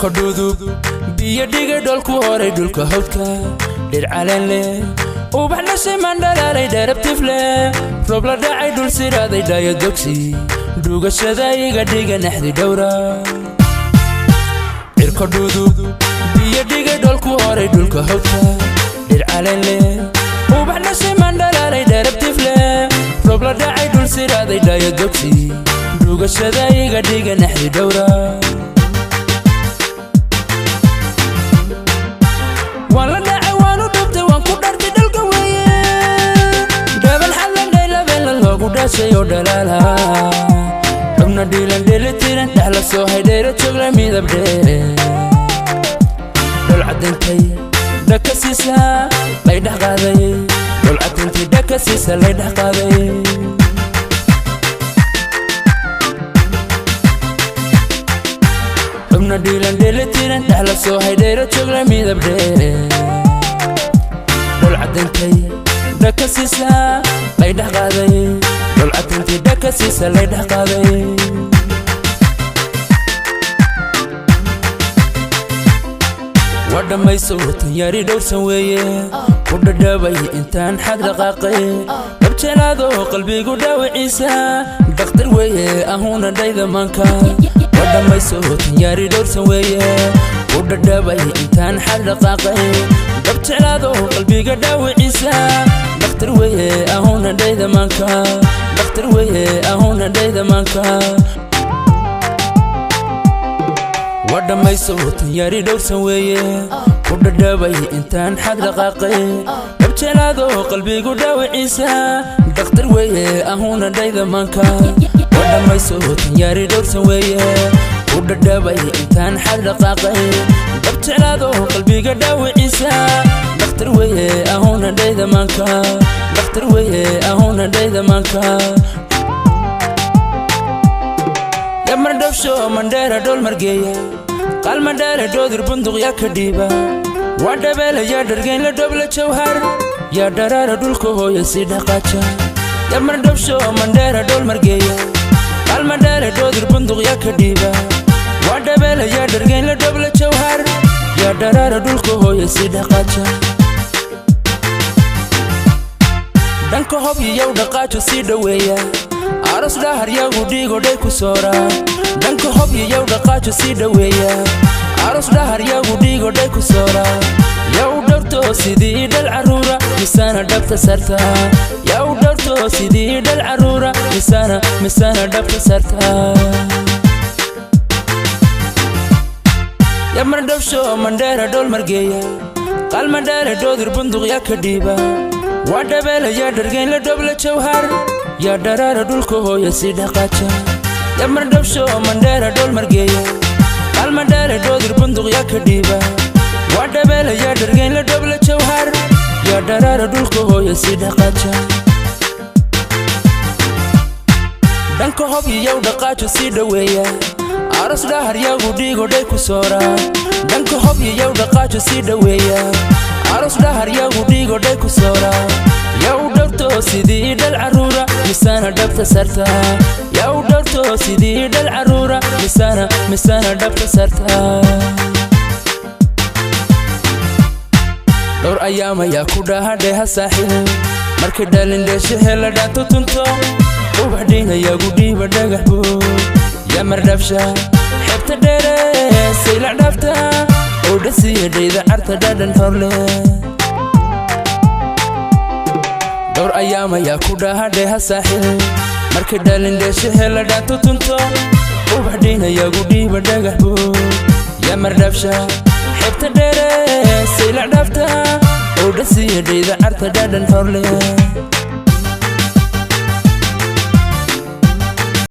Cirka dhudub biyo dhigay dholku horay dhulka hawdka dhir caleen leh ubax dhashay mandhalaalay dherabtif leh roob la dhacay dhul siraaday dhayo dogsi dhugashada iga dhiga naxdi dhowra. Cirka dhudub biyo dhigay dholku horay dhulka hawdka dhir caleen leh ubax dhashay mandhalaalay dherabtif leh roob la dhacay dhul siraaday dhayo dogsi dhugashada iga dhiga naxdi dhowra. Waan la dhacay waan u dhubtay waan ku dhartay dhalka weeye dhaban xallan dhaylabeela loogu dhashay oo dhalaala xubna dhiilan dheelitiran dhex la soo haydheera jogla midab dheere dhol cadintay dhaka siisa lay dhex qaaday dhol cadintay dhaka siisa lay dhex qaaday. Xubna dhiilan dheelitiran dhex la soo haydheera jogla midab dheere dhol cadintay dhaka siisa lay dhex qaaday dhol cadintay dhaka siisa lay dhex qaaday. Waa dhammayso tan yari dhowrsan weeye ku dhadhabay intaan xad dhaqaaqay dhabjelaado qalbigu dhaawiciisa dhakhtar weeye ahuna dhayda maanka. Waa dhammayso tan yari dhowrsan weeye ku dhadhabay intaan xad dhaqaaqay dhabjelaado qalbiga dhaawiciisa dhakhtar weeye ahuna dhayda maanka dhakhtar weeye ahuna dhayda maanka. Waa dhammayso tan yari dhowrsan weeye ku dhadhabay intaan xad dhaqaaqay dhabjelaado qalbigu dhaawiciisa dhakhtar weeye ahuna dhayda maanka. Waa dhammayso tan yari dhowrsan weeye ku dhadhabay intaan xad dhaqaaqay dhabjelaado qalbiga dhaawiciisa dhakhtar weeye ahuna dhayda maanka dhakhtar weeye ahuna dhayda maanka. Yamar dhabsho mandheera dhool margeeya qaalmadhaale dhoodir bunduq yaa ka dhiiba waa dhabeela yaa dhargeyn la dhobla jawhar yaa dharaara dhulka hooya si dhaqaaja. Yamar dhabsho mandheera dhool margeeya qaalmadhaale dhoodir bunduq yaa ka dhiiba waa dhabeela yaa dhargeyn la dhobla jawhar yaa dharaara dhulka hooya si dhaqaaja. Dhanka hob iyow dhaqaajo sii dhoweeya aros dhahar yagu dhiigo dhay ku soora dhanka hob iyow dhaqaajo sii dhoweeya aros dhahar yagu dhiigo dhay ku soora yow dhowrto sidii dhal carruura misana dhabta sarta yow dhowrto sidii dhal carruura misana misana dhabta sarta. Yamar dhabsho mandheera dhool margeeya qaalmadhaale dhoodir bunduq yaa ka dhiiba waa dhabeela yaa dhargeyn la dhobla jawhar yaa dharaara dhulka hooya si dhaqaaja. Yamar dhabsho mandheera dhool margeeya qaalmadhaale dhoodir bunduq yaa ka dhiiba waa dhabeela yaa dhargeyn la dhobla jawhar yaa dharaara dhulka hooya si dhaqaaja. Dhanka hob iyow dhaqaajo sii dhoweeya aros dhahar yagu dhiigo dhay ku soora dhanka hob iyow dhaqaajo sii dhoweeya aros dhahar yagu dhiigo dhay ku soora yow dhowrto sidii dhal carruura misana dhabta sarta yow dhowrto sidii dhal carruura misana misana dhabta sarta. Dhowr ayaam ayaa ku dhahadheha saaxiib markay dhalin dheeshe hela dhaanto tunto ubax dhiinayagu dhiiba dhagax buu yamar dhabsha xebta dheere saylac dhaafta oo dhasiya dhayda carta dhadhan horle. Dhowr ayaam ayaa ku dhahadheha saaxiib markay dhalin dheeshe hela dhaanto tunto ubax dhiinayagu dhiiba dhagax buu yamar dhabsha xebta dheere saylac dhaafta oo dhasiya dhayda carta dhadhan horle.